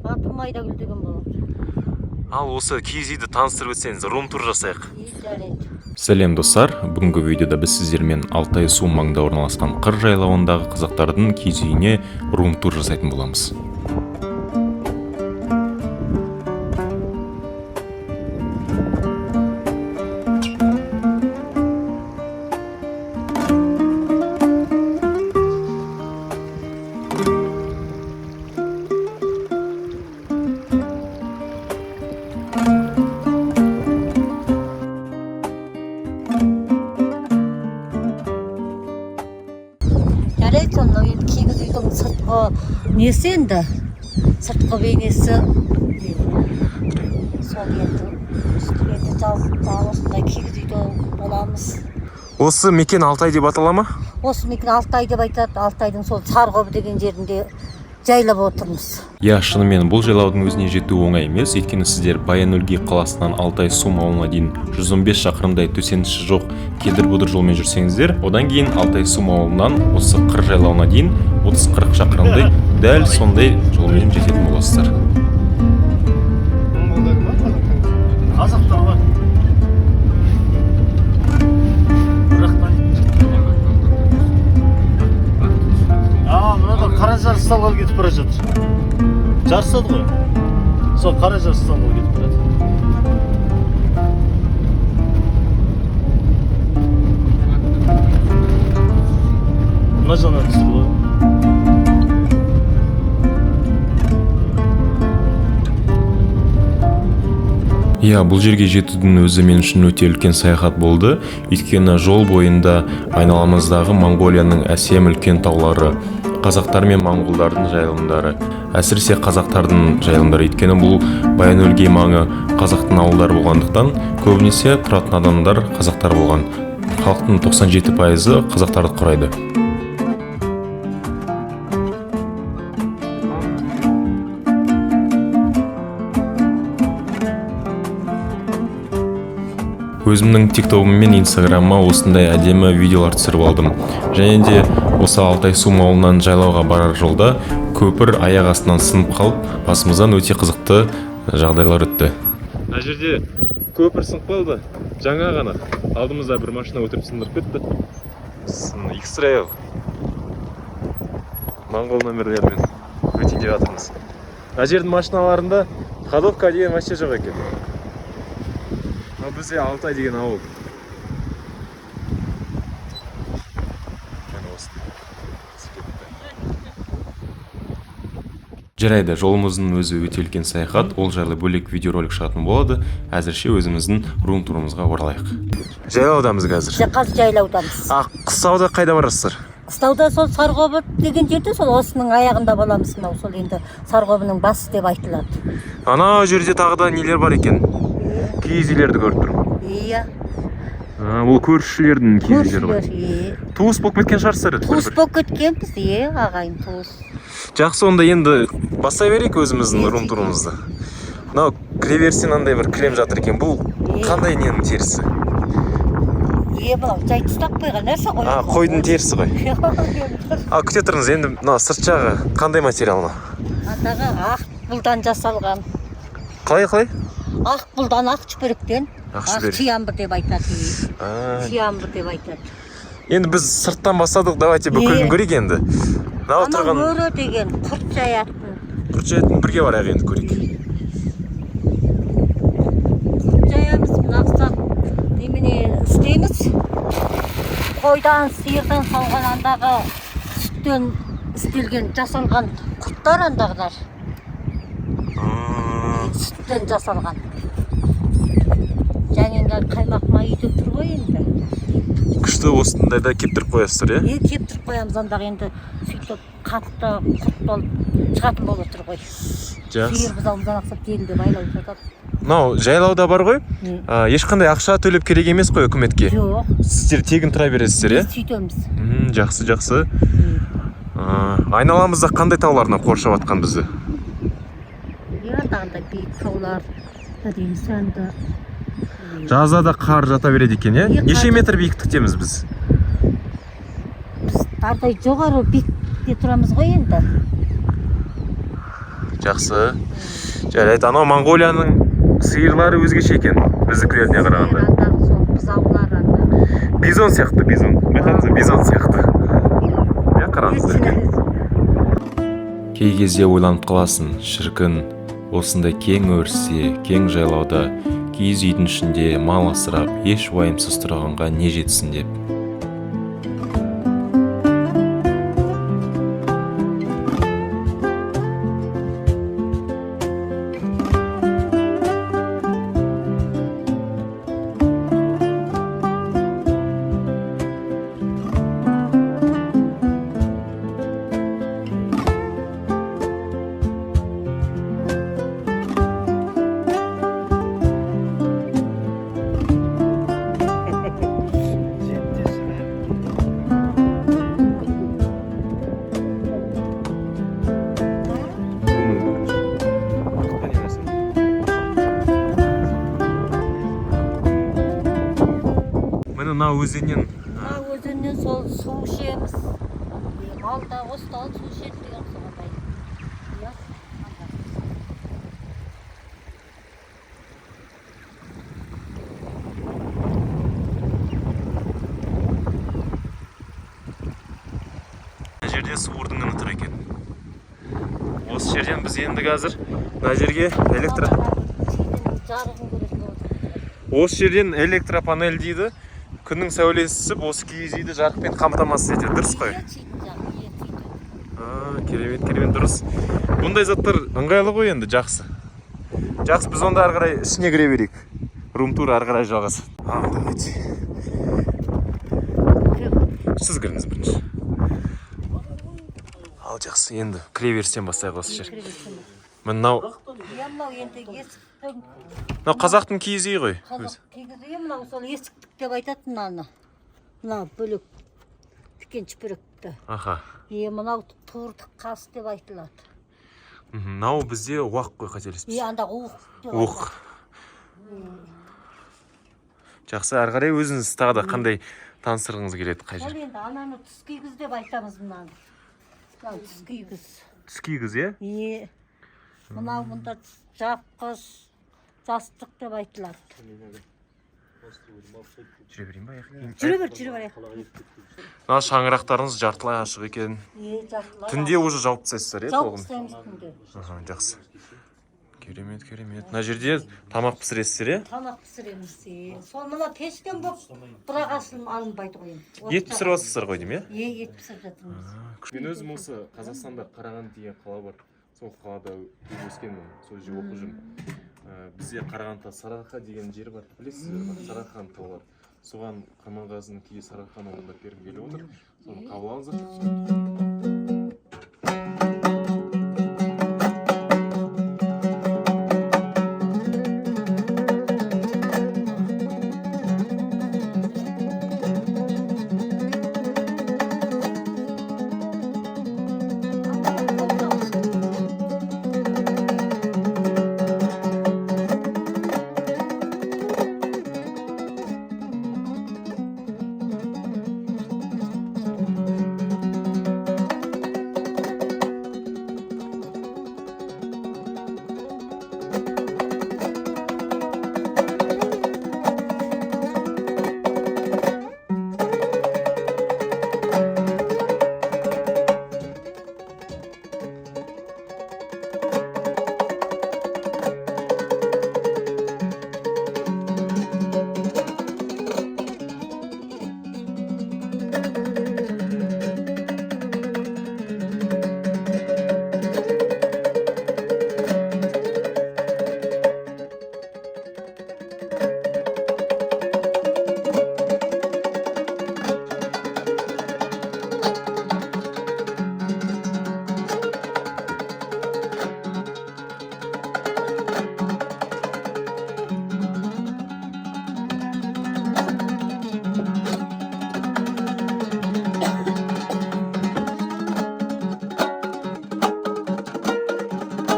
Атым Майдагүл деген болады. Ал осы киіз үйді таныстырып өтсеңіз, рум-тур жасайық. И, жарайды. Сәлем, достар! Бүгінгі видеода біз сіздермен Алтай су маңында орналасқан қыр жайлауындағы қазақтардың киіз үйіне рум-тур жасайтын боламыз. Жарайды, сонда енді киіз үйдің сыртқы несі, енді сыртқы бейнесі сол. Енді үстіне енді жалпы осындай киіз үйде боламыз. Осы мекен Алтай деп атала ма? Осы мекен Алтай деп айтады. Алтайдың сол Сарқобы деген жерінде жайлап отырмыз. Иә, шынымен бұл жайлаудың өзіне жету оңай емес, өйткені сіздер Баян-Өлгей қаласынан Алтай Сум ауылына дейін 115 шақырымдай төсеніші жоқ кедір-бұдыр жолмен жүрсеңіздер, одан кейін Алтай Сум ауылынан осы қыр жайлауына дейін 30-40 шақырымдай дәл сондай жолмен жететін боласыздар. Монғолдар ма, қазақтар? Қазақтар ғой. Бірақ мынадар қара жарысталға кетіп бара жатыр. Жарысады ғой. Сол қара жарысталға кетіп барады. Мына жағынан түсті ғой. Иә, бұл жерге жетудің өзі мен үшін өте үлкен саяхат болды, өйткені жол бойында айналамыздағы Моңғолияның әсем үлкен таулары, қазақтар мен моңғолдардың жайылымдары, әсіресе қазақтардың жайылымдары, өйткені бұл Баян-Өлгей маңы қазақтың ауылдары болғандықтан, көбінесе тұратын адамдар қазақтар болған. Халықтың 97%-ы қазақтарды құрайды. Өзімнің Тиктогым мен Инстаграмыма осындай әдемі видеолар түсіріп алдым. Және де осы Алтай Сум ауылынан жайлауға барар жолда көпір аяқ астынан сынып қалып, басымыздан өте қызықты жағдайлар өтті. Мына жерде көпір сынып қалды жаңа ғана, алдымызда бір машина өтіп, сындырып кетті. X-Trail моңғол номерлерімен өтейін деп жатырмыз. Мына жердің машиналарында ходовка деген вообще жоқ екен. Ал бізде Алтай деген ауыл. Міне, осы кетті. Жарайды, жолымыздың өзі өте үлкен саяхат, ол жайлы бөлек видеоролик шығатын болады. Әзірше өзіміздің рум турымызға оралайық. Жайлаудамыз қазір. Біз қазір жайлаудамыз. А қыстауда қайда барасыздар? Қыстауда сол Сарқобы деген жерде, сол осының аяғында боламыз. Мынау сол енді Сарқобының басы деп айтылады. Анау жерде тағы да нелер бар екен? Киіз үйлерді көріп тұрмын. Иә. Ол көршілердің киіз үйлері ғой. Көршілер, иә. Туыс болып кеткен шығарсыздар енді Туыс бір-бір. болып кеткенбіз, иә, ағайын туыс. Жақсы, онда енді бастай берейік өзіміздің рум турымызды. Мынау кіреберісте мынандай бір кілем жатыр екен. Бұл қандай ненің терісі? Е, мынау жай ұстап қойған нәрсе ғой. А, қойдың терісі ғой. Ал күте тұрыңыз, енді мына сырт жағы қандай материал мынау? Андағы ақ бұлдан жасалған. Қалай, қалай? Ақ бұлдан, ақ шүберектен. Ақ шүберек. Чиямбы деп айтады. А, Чиямбы деп айтады. Енді біз сырттан бастадық, давайте бүкілін Е. көрейік енді. Мынау Анау тұрған өрі деген құрт жаятын. Құрт жаятын, бірге барайық енді, көрейік. Құрт жаямыз, мына немене істейміз. Қойдан, сиырдан сауған андағы сүттен істелген, жасалған құрттар андағылар. Сүттен жасалған. Және енді қаймақ май үйде тұр ғой енді. Күшті, осындайда кептіріп қоясыздар, иә? Е, кептіріп қоямыз андағы енді, сөйтіп қатты құрт болып шығатын болып тұр ғой. Жақсы. Сиыр бұзауымыздан ақсап желінде байлаулы жатады. Мынау жайлауда бар ғой, ешқандай ақша төлеп керек емес қой үкіметке? Жоқ. Сіздер тегін тұра бересіздер, иә? Біз сөйтеміз. Жақсы, жақсы. Айналамызда қандай таулар мынау қоршап жатқан бізді? Е, андағындай биік таулар, әдемі сәнді. Жазда да қар жата береді екен, иә? Е, Неше қар. метр биіктіктеміз біз? Біз тардай жоғары биікте тұрамыз ғой енді. Жақсы, жарайды. Анау Моңғолияның сиырлары өзгеше екен біздікілеріне қарағанда. Андағы сол бұзаулар анда. Бизон сияқты, бизон, байқадыңыз ба? Бизон сияқты, иә, қараңыздар. Кей кезде ойланып қаласың: шіркін, осындай кең өрісте, кең жайлауда, киіз үйдің ішінде мал асырап, еш уайымсыз тұрғанға не жетсін деп. Міне, мына өзеннен. Мына өзеннен сол су ішеміз. Мал да осыдан су ішеді деген соған. Иә. Мына жерде суырдың үні тұр екен. Осы жерден біз енді қазір мына жерге электро Жарығын көретін отыр. Осы жерден электропанель дейді, күннің сәулесі түсіп, осы киіз үйді жарықпен қамтамасыз етеді, дұрыс қой? Иә, сөйтіп жарық, иә, сөйтіп. А, керемет, керемет, дұрыс. Бұндай заттар ыңғайлы ғой енді. Жақсы, жақсы. Біз онда ары қарай ішіне кіре берейік, рум-тур ары қарай жалғасады. А, давайте. Сіз кіріңіз бірінші. Ал, жақсы, енді кіре берістен бастайық осы жер. Кіре берсін. Мынау Иә, мынау енді есіктің. Мынау қазақтың киіз үйі ғой Қазақ өзі. киіз үйі мынау, сол есіктік деп айтады мынаны. Мына бөлек тікен шүпіректі. Е, мынау турдық қас деп айтылады. Мынау бізде уақ қой, Е, қателеспесем. Анда уық деп. Уық. Жақсы, ары қарай өзіңіз тағы да қандай таныстырғыңыз келеді, қай Ол жер? енді ананы түскигіз деп айтамыз мынаны. Мынау түскигіз. Түскигіз, иә. Е, мынау мұнда жапқыш, жастық деп айтылады. Жүре берейін ба аяқ? Жүре бер, жүре бер. Мына шаңырақтарыңыз жартылай ашық екен. Е, жартылай. Түнде уже жауып тастайсыздар, иә, Жауып толығын? тастаймыз түнде. Аха, жақсы, керемет, керемет. Мына жерде тамақ пісіресіздер, иә? Тамақ пісіреміз. Е. Сол мына пештен боп, бірақ ашылым алынбайды ғой енді. Ет пісіріп жатырсыздар ғой деймін, иә? Е, ет пісіріп жатырмыз. Мен өзім осы Қазақстанда Қарағанды деген қала бар, сол қалада туып өскенмін, сол жерде оқып жүрмін. Бізде Қарағандыда Сарыарқа деген жер бар, білесіздер ма? Сарыарқаның таулары. Соған Құрманғазының күйі «Сарыарқаны» орындап бергім келіп отыр, соны қабыл алыңыздар.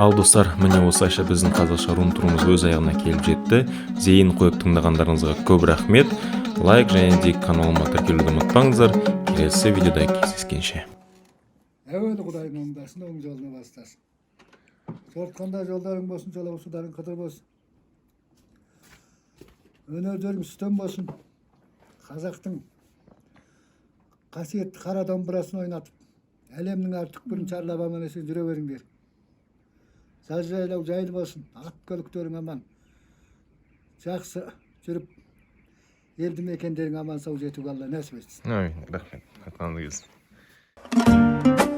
Ал, достар, міне, осылайша біздің қазақша рум турымыз өз аяғына келіп жетті. Зейін қойып тыңдағандарыңызға көп рахмет. Лайк және де каналыма тіркелуді ұмытпаңыздар. Келесі видеода кездескенше. Әуелі Құдайдың оңдасын, оң жолына бастасын. Жортқанда жолдарың болсын, жолаушыларың қыдыр болсын. Өнерлерің үстем болсын. Қазақтың қасиетті қара домбырасын ойнатып, әлемнің әр түкпірін шарлап, аман есен жүре беріңдер. Жаз жайлау жайлы болсын, ат көліктерің аман. Жақсы жүріп, елді мекендерің аман сау жетуге Алла нәсіп етсін. Әмин, рахмет, айтқаныңыз келсін.